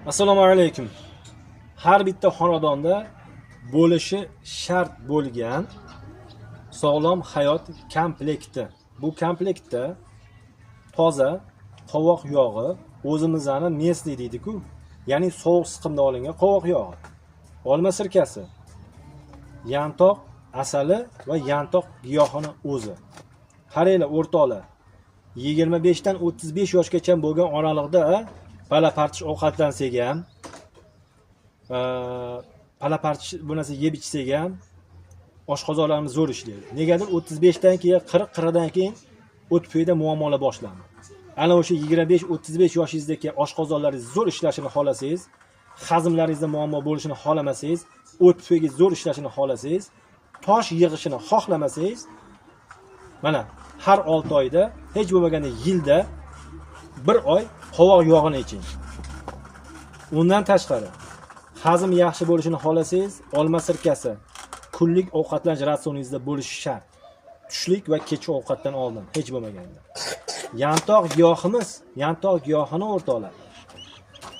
Assalomu alaykum. Har bitta xonadonda bo'lishi shart bo'lgan sog'lom hayot komplekti. Bu komplektda toza qovoq yog'i, o'zimizni местный deydi-ku, ya'ni sovuq siqimda olingan qovoq yog'i, olma sirkasi, yantoq asali va yantoq giyohini o'zi. Qaranglar o'rtoqlar, 25 dan 35 yoshgacha bo'lgan oraliqda pala partish ovqatlansak ham, pala partish bu narsa yeb ichsak ham oshqozonlarimiz zo'r ishlaydi. Negadir 35 dan keyin, 40, 40 dan keyin o't pufakda muammolar boshlandi. Ana o'sha 25-35 yoshingizdagi oshqozonlaringiz zo'r ishlashini xohlasangiz, hazmlaringizda muammo bo'lishini xohlamasangiz, o't pufagingiz zo'r ishlashini xohlasangiz, tosh yig'ishini xohlamasangiz, mana har 6 oyda, hech bo'lmaganda yilda bir oy qovoq yog'ini iching. Undan tashqari, hazm yaxshi bo'lishini xohlasangiz, olma sirkasi kunlik ovqatlanish ratsioningizda bo'lishi shart. Tushlik va kechki ovqatdan oldin, hech bo'lmaganda. Yantoq giyohimiz, yantoq giyohini o'rtoqlar,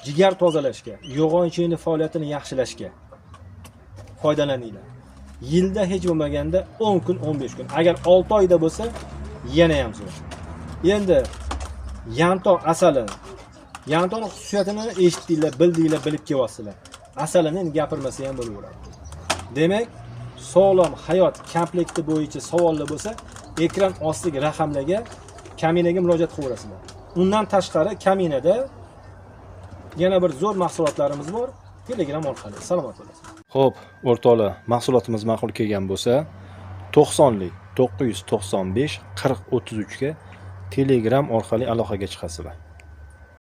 jigar tozalashga, yo'g'on ichakning faoliyatini yaxshilashga foydalaninglar. Yilda hech bo'lmaganda 10 kun, 15 kun. Agar 6 oyda bo'lsa, yana ham zo'r. Endi yantoq asali, yantoqning xususiyatini eshitdinglar, bildinglar, bilib kelyapsizlar. Asalini endi gapirmasa ham bo'laveradi. Demak, sog'lom hayot komplekti bo'yicha savollar bo'lsa, ekran ostidagi raqamlarga, kaminaga murojaat qilaverasizlar. Undan tashqari kaminada yana bir zo'r mahsulotlarimiz bor. Telegram orqali. Salomat bo'lasiz. Xo'p, o'rtoqlar, mahsulotimiz ma'qul kelgan bo'lsa, 90lik 995 40 33 ga Telegram orqali aloqaga chiqasizlar.